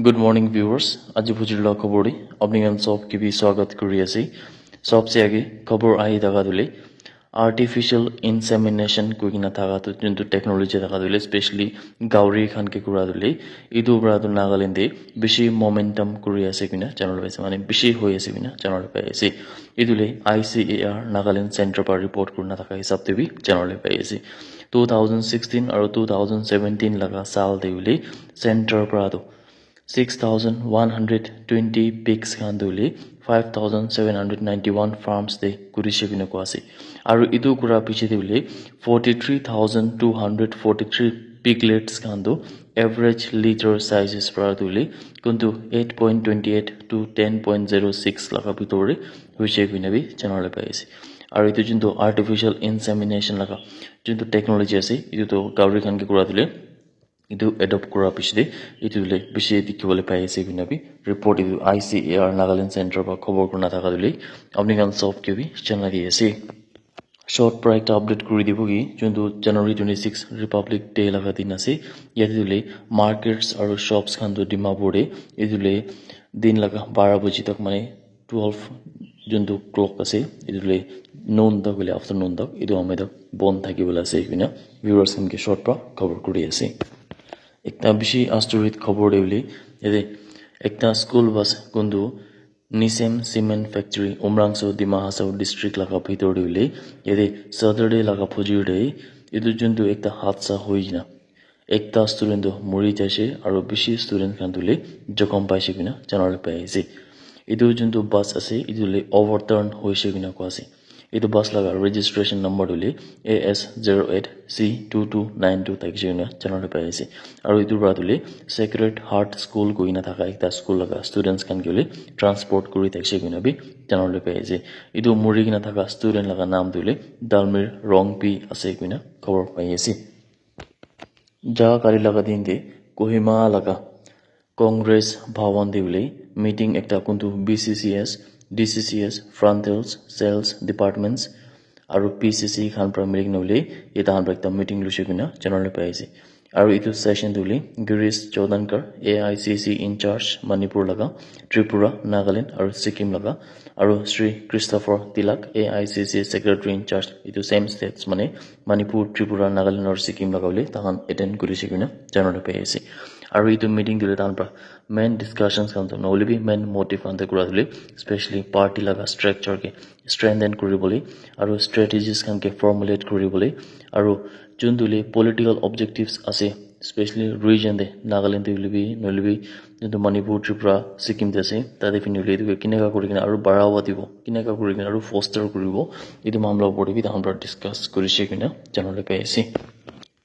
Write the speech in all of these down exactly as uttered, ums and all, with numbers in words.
Good morning, viewers. Aji bujir la khobor de apni khan sob ke bi swagat kuri ase. Sob se age khobor ahi thaka tu le artificial insemination koi kena thaka tu juntu technology thaka tu le, specially gauri khan ke kura tu le, etu para tu Nagaland de bishi momentum kuri ase koi na jana le paise, mane bishi hoi ase koi na jana le pai ase. Etu le I C A R Nagaland Center para report kurina thaka hisab te bi jana le pai ase. Two thousand sixteen aru two thousand seventeen laga saal te hoile center para tu six thousand one hundred twenty pigs khan tu hoile five thousand seven hundred ninety-one farms te kurishe koi na koa ase. Aru etu kura piche te hoile forty-three thousand two hundred forty-three piglets khan tu average litter sizes para tu hoile kuntu eight point twenty-eight to ten point zero six laga bitor te hoishe koi na bi jana le pai ase. Aru etu juntu artificial insemination laga juntu technology ase, etu tu gauri khan ke kura tu hoile etu adopt kura piche te etu le bishi dikhi bole pai ase koi na bi report etu I C A R Nagaland Center para khobor kurina thaka tu le apni khan sob ke bi jana di ase. Short para ekta update kuri dibo ki, juntu January twenty-six Republic Day laga din ase. Yate tu le markets aru shops khan tu Dimapur te etu le din laga bara baji tak, mane twelve juntu clock ase, etu le noon tak hoile afternoon tak etu amai tak bon thaki bole ase koi na viewers khan ke short para cover kuri ase. Ekta bishi astorit khobor de hoile yate ekta school bus kuntu Nisem Cement Factory, Umrangso, Dima Hasao District laga bitor te hoile yate Saturday laga phujir te etu juntu ekta hadsa hoi kena ekta student tu muri jaise aru bishi student khan tu le jokhom paise koi na jana le pai ase. Etu juntu bus ase etu le overturn hoise koi na koa ase. Etu bus laga registration number tu hoile A S zero eight C two two nine two thakishe koi na jana le pai ase. Aru etu para tu hoile Sacred Heart School koi na thaka ekta school laga students khan ke hoile transport kuri thakishe koi na bi jana le pai ase. Etu muri kena thaka student laga naam tu hoile Dalmir Rongpi ase koi na khobor pai ase. Jaga kali laga din te Kohima laga Congress Bhawan te hoile meeting ekta kuntu B C C S, D C C S, frontals, sales departments aru P C C khan para mili kena hoile yate khan para ekta meeting loise koi na jana le pai ase. Aru etu session te hoile Girish Chodankar, A I C C in charge Manipur laga, Tripura, Nagaland aru Sikkim laga, aru Shri Christopher Tilak, A I C C secretary in charge etu same states, mane Manipur, Tripura, Nagaland aru Sikkim laga hoile tahan attend kurishe koi na jana le pai ase. Aru etu meeting te hoile tahan para main discussions khan tu nohoile bi main motive khan tu kura tu hoile specially party laga structure ke strengthen kuri bole aru strategies khan ke formulate kuri bole aru juntu hoile political objectives ase, specially region te Nagaland te hoile bi nohoile bi juntu Manipur, Tripura, Sikkim te ase, tate phine hoile etu ke kineka kuri kena aru barawa dibo, kineka kuri kena aru foster kuribo, etu mamla opor te bi tahan para discuss kurishe koi na jana le pai ase.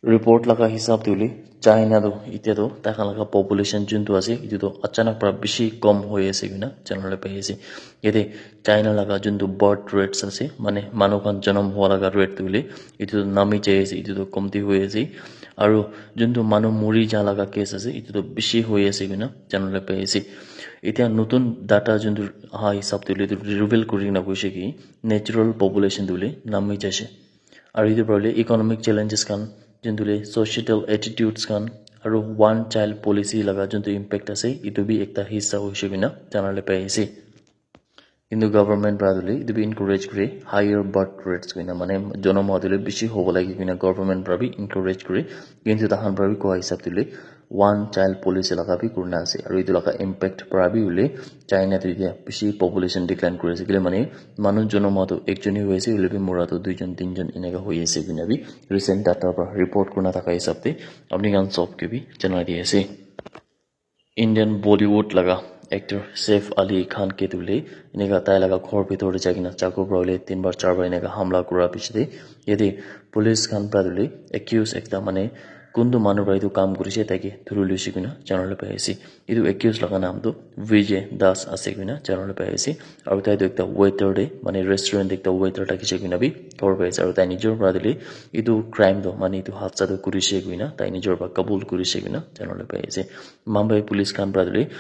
Report laga hisab te hoile China tu etia tu tai khan laga population juntu ase etu tu achanak para bishi kom hoi ase koi na jana le pai ase. Yate China laga juntu birth rates ase, mane manu khan janam hua laga rate tu hoile etu tu nami jai ase, etu tu komti hoi ase. Aru juntu manu muri ja laga case ase etu tu bishi hoi ase koi na jana le pai ase. Etia notun data juntu aha hisab te hoile etu reveal kuri kena koise ki natural population tu hoile nami jaise. Aru etu para hoile economic challenges khan, juntu hoile societal attitudes khan, aru one child policy laga juntu impact ase, etu bi ekta hissa hoise koi na jana le pai ase. Kintu government para tu hoile etu bi encourage kure, higher birth rates koi na, mane janam hua tu hoile bishi hobo lage koi na government para bi encourage kure. Kintu tahan para bi koa hisab tu hoile one child policy laga bi kurina ase, aru etu laga impact para bi hoile China tu etia bishi population decline kuri ase, kile mane manu janam hua tu ekjon hi hoi ase, hoile bi mura tu duijon tinjon eneka hoi ase koi na bi recent data para report kurina thaka hisab te apni khan sob ke bi janai di ase. Indian Bollywood laga actor Saif Ali Khan ke tu hoile eneka tai laga ghor bitor te jai kena chaku para hoile tin bar char bar eneka hamla kura piche te yate police khan para tu hoile accused ekta, mane kuntu manu para etu kam kurishe tai ke dhuri loise koi na jana le pai ase. Etu accused laga naam tu Vijay Das ase koi na jana le pai ase. Aru tai tu ekta waiter te, mane restaurant te ekta waiter thakishe koi na bi khobor pai ase. Aru tai nijor para tu hoile etu crime tu, mane etu hadsa tu kurishe koi na tai nijor para kabul kurishe koi na jana le pai ase. Mumbai police khan para tu hoile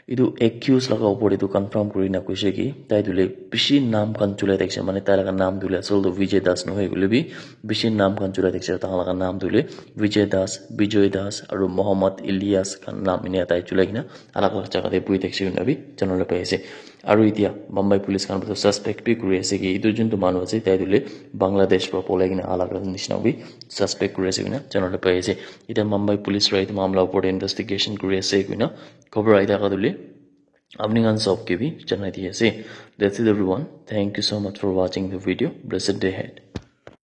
Etu accused laga opor te tu confirm kuri na koise ki tai tu le bishi naam khan chulai thakise, mane tai laga naam tu le asol tu Vijay Das nohoi koile bi bishi naam khan chulai thakise. Tai laga naam tu le Vijay Das, Bijoy Das aru Mohammad Ilyas khan naam enia tai chulai kena alag alag jaga te bui thakise koina bi janabole pai ase. Aru etia Mumbai police khan para suspect bi kuri ase ki etu juntu manu ase tai tu le Bangladesh para polai kena alag alag nishina bi suspect kuri ase koina janabole pai ase. Etia Mumbai police para etu mamla opor te investigation kuri ase koina khobor ahi thaka tu le apni khan sob ke bi janai di ase. That's it everyone. Thank you so much for watching the video. Blessed day ahead.